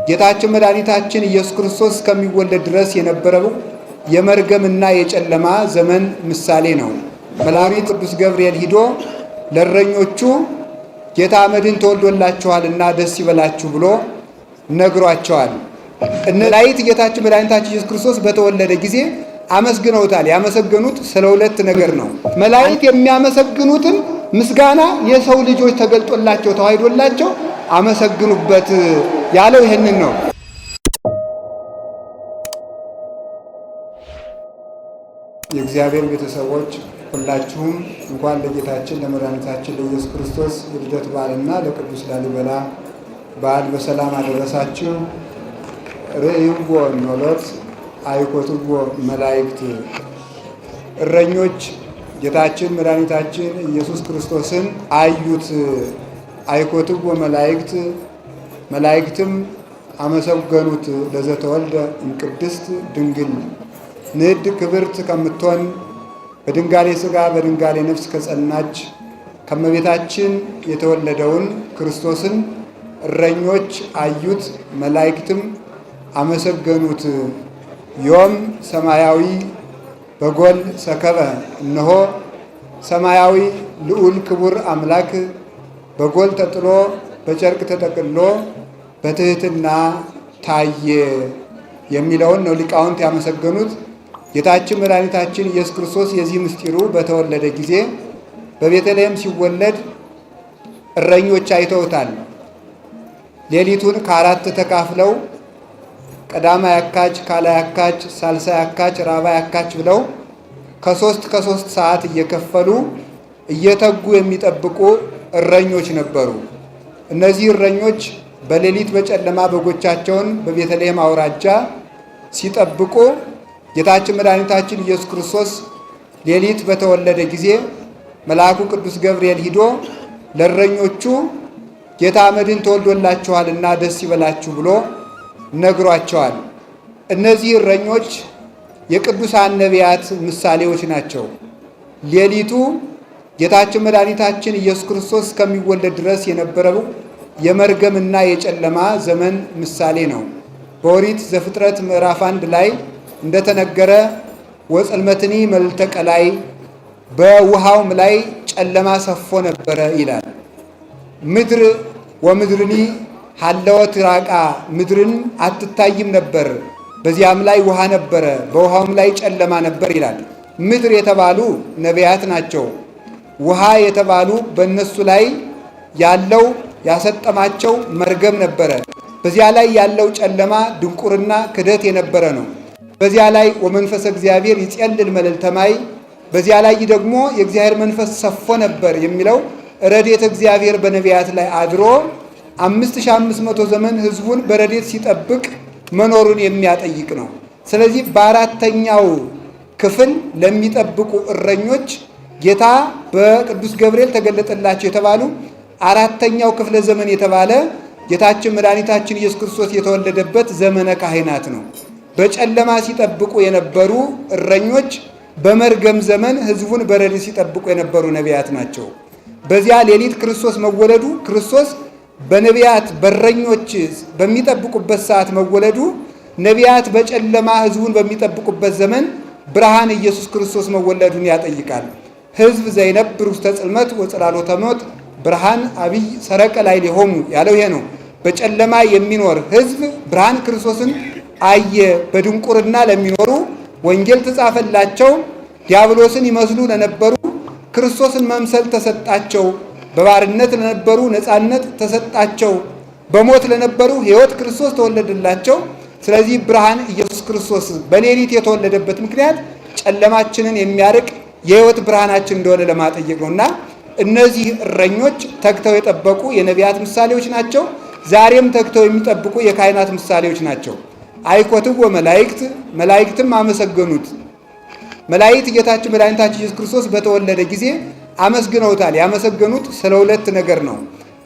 ጌታችን መድኃኒታችን ኢየሱስ ክርስቶስ እስከሚወለድ ድረስ የነበረው የመርገምና የጨለማ ዘመን ምሳሌ ነው። መልአኩ ቅዱስ ገብርኤል ሂዶ ለእረኞቹ ጌታ መድን ተወልዶላችኋልና ደስ ይበላችሁ ብሎ ነግሯቸዋል። መላእክት ጌታችን መድኃኒታችን ኢየሱስ ክርስቶስ በተወለደ ጊዜ አመስግነውታል። ያመሰገኑት ስለ ሁለት ነገር ነው። መላእክት የሚያመሰግኑትን ምስጋና የሰው ልጆች ተገልጦላቸው ተዋሕዶላቸው አመሰግኑበት ያለው ይህንን ነው። የእግዚአብሔር ቤተሰቦች ሁላችሁም እንኳን ለጌታችን ለመድኃኒታችን ለኢየሱስ ክርስቶስ የልደት በዓልና ለቅዱስ ላሊበላ በዓል በሰላም አደረሳችሁ። ርእይዎ ኖሎት አይኮትዎ መላእክት፣ እረኞች ጌታችን መድኃኒታችን ኢየሱስ ክርስቶስን አዩት። አይኮትዎ መላእክት፣ መላእክትም አመሰገኑት። ለዘተወልደ እምቅድስት ድንግል፣ ንድ ክብርት ከምትሆን በድንጋሌ ሥጋ በድንጋሌ ነፍስ ከጸናች ከመቤታችን የተወለደውን ክርስቶስን እረኞች አዩት፣ መላእክትም አመሰገኑት። ዮም ሰማያዊ በጎል ሰከበ፣ እነሆ ሰማያዊ ልዑል ክቡር አምላክ በጎል ተጥሎ በጨርቅ ተጠቅሎ በትህትና ታየ የሚለውን ነው ሊቃውንት ያመሰገኑት። ጌታችን መድኃኒታችን ኢየሱስ ክርስቶስ የዚህ ምስጢሩ በተወለደ ጊዜ በቤተልሔም ሲወለድ እረኞች አይተውታል። ሌሊቱን ከአራት ተካፍለው ቀዳማይ አካች፣ ካልአይ አካች፣ ሳልሳይ አካች፣ ራባይ አካች ብለው ከሶስት ከሶስት ሰዓት እየከፈሉ እየተጉ የሚጠብቁ እረኞች ነበሩ። እነዚህ እረኞች በሌሊት በጨለማ በጎቻቸውን በቤተልሔም አውራጃ ሲጠብቁ ጌታችን መድኃኒታችን ኢየሱስ ክርስቶስ ሌሊት በተወለደ ጊዜ መልአኩ ቅዱስ ገብርኤል ሂዶ ለእረኞቹ ጌታ መድን ተወልዶላችኋልና ደስ ይበላችሁ ብሎ ነግሯቸዋል። እነዚህ እረኞች የቅዱሳን ነቢያት ምሳሌዎች ናቸው። ሌሊቱ ጌታችን መድኃኒታችን ኢየሱስ ክርስቶስ እስከሚወለድ ድረስ የነበረው የመርገምና የጨለማ ዘመን ምሳሌ ነው። በኦሪት ዘፍጥረት ምዕራፍ 1 ላይ እንደተነገረ ወጽልመትኒ መልዕልተ ቀላይ፣ በውሃውም ላይ ጨለማ ሰፎ ነበረ ይላል። ምድር ወምድርኒ ሀለወት ራቃ፣ ምድርን አትታይም ነበር፣ በዚያም ላይ ውሃ ነበረ፣ በውሃውም ላይ ጨለማ ነበር ይላል። ምድር የተባሉ ነቢያት ናቸው። ውሃ የተባሉ በእነሱ ላይ ያለው ያሰጠማቸው መርገም ነበረ። በዚያ ላይ ያለው ጨለማ ድንቁርና፣ ክደት የነበረ ነው። በዚያ ላይ ወመንፈሰ እግዚአብሔር ይጼልል መልዕልተ ማይ፣ በዚያ ላይ ደግሞ የእግዚአብሔር መንፈስ ሰፎ ነበር የሚለው ረድኤተ እግዚአብሔር በነቢያት ላይ አድሮ 5500 ዘመን ሕዝቡን በረድኤት ሲጠብቅ መኖሩን የሚያጠይቅ ነው። ስለዚህ በአራተኛው ክፍል ለሚጠብቁ እረኞች ጌታ በቅዱስ ገብርኤል ተገለጠላቸው የተባሉ አራተኛው ክፍለ ዘመን የተባለ ጌታችን መድኃኒታችን ኢየሱስ ክርስቶስ የተወለደበት ዘመነ ካህናት ነው። በጨለማ ሲጠብቁ የነበሩ እረኞች በመርገም ዘመን ሕዝቡን በረድኤት ሲጠብቁ የነበሩ ነቢያት ናቸው። በዚያ ሌሊት ክርስቶስ መወለዱ፣ ክርስቶስ በነቢያት በረኞች በሚጠብቁበት ሰዓት መወለዱ፣ ነቢያት በጨለማ ሕዝቡን በሚጠብቁበት ዘመን ብርሃን ኢየሱስ ክርስቶስ መወለዱን ያጠይቃል። ሕዝብ ዘይነብር ውስተ ጽልመት ወጽላሎተ ሞት ብርሃን አብይ ሰረቀ ላዕሌሆሙ ያለው ይሄ ነው። በጨለማ የሚኖር ሕዝብ ብርሃን ክርስቶስን አየ። በድንቁርና ለሚኖሩ ወንጌል ተጻፈላቸው። ዲያብሎስን ይመስሉ ለነበሩ ክርስቶስን መምሰል ተሰጣቸው። በባርነት ለነበሩ ነፃነት ተሰጣቸው። በሞት ለነበሩ ሕይወት ክርስቶስ ተወለደላቸው። ስለዚህ ብርሃን ኢየሱስ ክርስቶስ በሌሊት የተወለደበት ምክንያት ጨለማችንን የሚያርቅ የሕይወት ብርሃናችን እንደሆነ ለማጠየቅ ነውና እነዚህ እረኞች ተግተው የጠበቁ የነቢያት ምሳሌዎች ናቸው። ዛሬም ተግተው የሚጠብቁ የካህናት ምሳሌዎች ናቸው። አይኮትዎ መላእክት፣ መላእክትም አመሰገኑት። መላእክት ጌታችን መድኃኒታችን ኢየሱስ ክርስቶስ በተወለደ ጊዜ አመስግነውታል። ያመሰገኑት ስለ ሁለት ነገር ነው።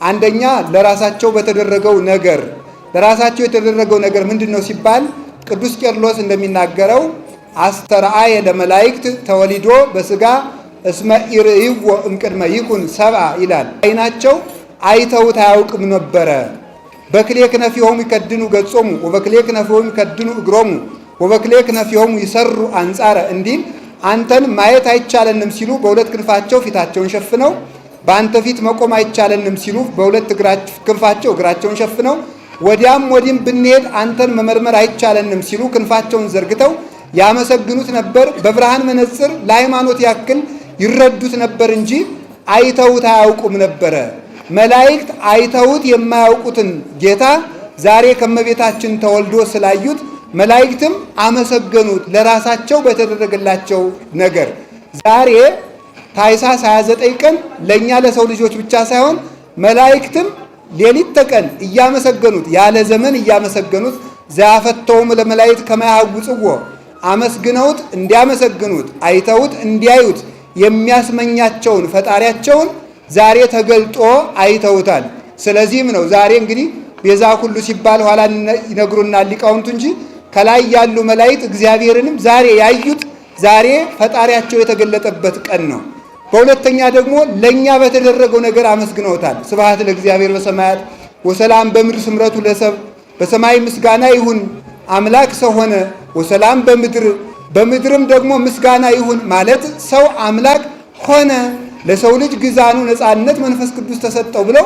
አንደኛ ለራሳቸው በተደረገው ነገር። ለራሳቸው የተደረገው ነገር ምንድን ነው ሲባል ቅዱስ ቄርሎስ እንደሚናገረው አስተርአየ ለመላእክት ተወሊዶ በስጋ እስመ ኢርእይዎ እምቅድመ ይኩን ሰብአ ይላል። ዓይናቸው አይተውት አያውቅም ነበረ። በክልኤ ክነፊሆሙ ይከድኑ ገጾሙ ወበክልኤ ክነፊሆሙ ይከድኑ እግሮሙ ወበክልኤ ክነፊሆሙ ይሰሩ አንጻረ እንዲል አንተን ማየት አይቻለንም ሲሉ በሁለት ክንፋቸው ፊታቸውን ሸፍነው፣ በአንተ ፊት መቆም አይቻለንም ሲሉ በሁለት ክንፋቸው እግራቸውን ሸፍነው፣ ወዲያም ወዲህም ብንሄድ አንተን መመርመር አይቻለንም ሲሉ ክንፋቸውን ዘርግተው ያመሰግኑት ነበር። በብርሃን መነጽር ለሃይማኖት ያክል ይረዱት ነበር እንጂ አይተውት አያውቁም ነበረ። መላእክት አይተውት የማያውቁትን ጌታ ዛሬ ከመቤታችን ተወልዶ ስላዩት መላእክትም አመሰገኑት ለራሳቸው በተደረገላቸው ነገር። ዛሬ ታኅሳስ 29 ቀን ለእኛ ለሰው ልጆች ብቻ ሳይሆን መላእክትም ሌሊት ተቀን እያመሰገኑት፣ ያለ ዘመን እያመሰገኑት፣ ዘያፈተውም ለመላእክት ከመያጉጽዎ አመስግነውት እንዲያመሰግኑት፣ አይተውት እንዲያዩት የሚያስመኛቸውን ፈጣሪያቸውን ዛሬ ተገልጦ አይተውታል። ስለዚህም ነው ዛሬ እንግዲህ ቤዛ ኩሉ ሲባል ኋላ ይነግሩናል ሊቃውንቱ እንጂ ከላይ ያሉ መላእክት እግዚአብሔርንም ዛሬ ያዩት፣ ዛሬ ፈጣሪያቸው የተገለጠበት ቀን ነው። በሁለተኛ ደግሞ ለኛ በተደረገው ነገር አመስግነውታል። ስብሐት ለእግዚአብሔር በሰማያት ወሰላም በምድር ስምረቱ ለሰብ፣ በሰማይ ምስጋና ይሁን አምላክ ሰው ሆነ፣ ወሰላም በምድር፣ በምድርም ደግሞ ምስጋና ይሁን ማለት ሰው አምላክ ሆነ፣ ለሰው ልጅ ግዛኑ ነፃነት መንፈስ ቅዱስ ተሰጠው ብለው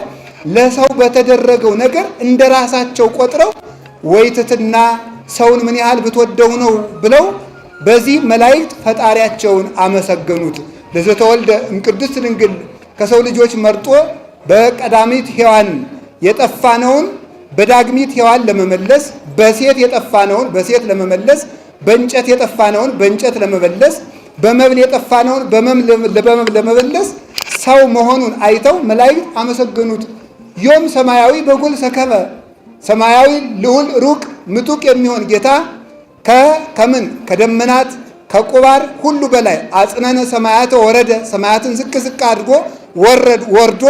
ለሰው በተደረገው ነገር እንደ ራሳቸው ቆጥረው ወይ ትትና ሰውን ምን ያህል ብትወደው ነው ብለው በዚህ መላእክት ፈጣሪያቸውን አመሰገኑት። ለዘተወልደ እምቅድስት ድንግል ከሰው ልጆች መርጦ በቀዳሚት ሔዋን የጠፋነውን በዳግሚት ሔዋን ለመመለስ፣ በሴት የጠፋነውን በሴት ለመመለስ፣ በእንጨት የጠፋነውን በእንጨት ለመመለስ፣ በመብል የጠፋነውን በመብል ለመመለስ ሰው መሆኑን አይተው መላእክት አመሰገኑት። ዮም ሰማያዊ በጎል ሰከበ፣ ሰማያዊ ልዑል ሩቅ ምጡቅ የሚሆን ጌታ ከምን ከደመናት ከቁባር ሁሉ በላይ አጽነነ ሰማያተ ወረደ፣ ሰማያትን ዝቅ ዝቅ አድርጎ ወረድ ወርዶ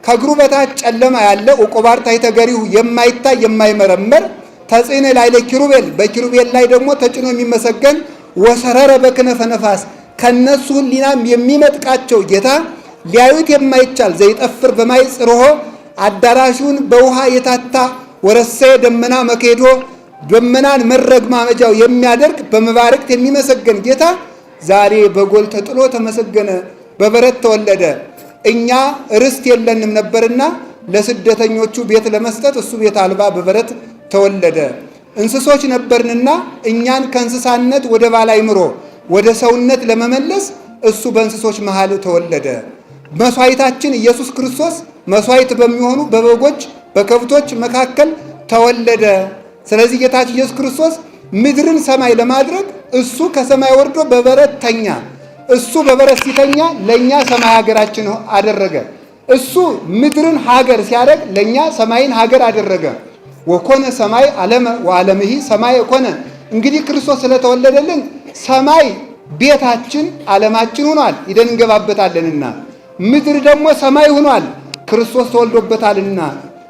ከእግሩ በታች ጨለማ ያለ ወቆባር ታይተገሪሁ የማይታይ የማይመረመር ተጽዕነ ላይ ለኪሩቤል በኪሩቤል ላይ ደግሞ ተጭኖ የሚመሰገን ወሰረረ በክነፈ ነፋስ ከነሱ ሕሊናም የሚመጥቃቸው ጌታ ሊያዩት የማይቻል ዘይጠፍር በማይ ጽርሖ አዳራሹን በውሃ የታታ ወረሰየ ደመና መኬዶ ደመናን መረግ ማመጃው የሚያደርግ በመባረክት የሚመሰገን ጌታ ዛሬ በጎል ተጥሎ ተመሰገነ፣ በበረት ተወለደ። እኛ ርስት የለንም ነበርና ለስደተኞቹ ቤት ለመስጠት እሱ ቤት አልባ በበረት ተወለደ። እንስሶች ነበርንና እኛን ከእንስሳነት ወደ ባላይምሮ ወደ ሰውነት ለመመለስ እሱ በእንስሶች መሃል ተወለደ። መስዋዕታችን ኢየሱስ ክርስቶስ መስዋዕት በሚሆኑ በበጎች በከብቶች መካከል ተወለደ። ስለዚህ ጌታችን ኢየሱስ ክርስቶስ ምድርን ሰማይ ለማድረግ እሱ ከሰማይ ወርዶ በበረት ተኛ። እሱ በበረት ሲተኛ ለኛ ሰማይ ሀገራችን አደረገ። እሱ ምድርን ሀገር ሲያደርግ ለኛ ሰማይን ሀገር አደረገ። ወኮነ ሰማይ ዓለመ ወዓለምሂ ሰማይ ኮነ። እንግዲህ ክርስቶስ ስለተወለደልን ሰማይ ቤታችን ዓለማችን ሆኗል፣ ሂደን እንገባበታለንና። ምድር ደግሞ ሰማይ ሆኗል፣ ክርስቶስ ተወልዶበታልና።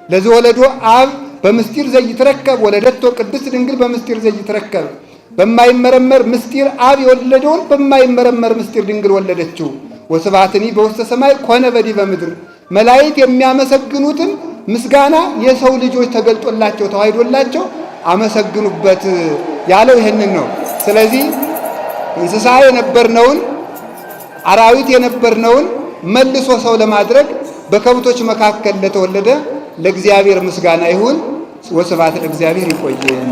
ለዚህ ወለዶ አብ በምስጢር ዘይትረከብ ወለደቶ ቅድስት ድንግል በምስጢር ዘይትረከብ፣ በማይመረመር ምስጢር አብ የወለደውን በማይመረመር ምስጢር ድንግል ወለደችው። ወስብሐትኒ በውስተ ሰማይ ኮነ በዲበ ምድር፣ መላእክት የሚያመሰግኑትን ምስጋና የሰው ልጆች ተገልጦላቸው ተዋሂዶላቸው አመሰግኑበት ያለው ይህንን ነው። ስለዚህ እንስሳ የነበርነውን አራዊት የነበርነውን መልሶ ሰው ለማድረግ በከብቶች መካከል ለተወለደ ለእግዚአብሔር ምስጋና ይሁን። ወስብሐት ለእግዚአብሔር። ይቆየን።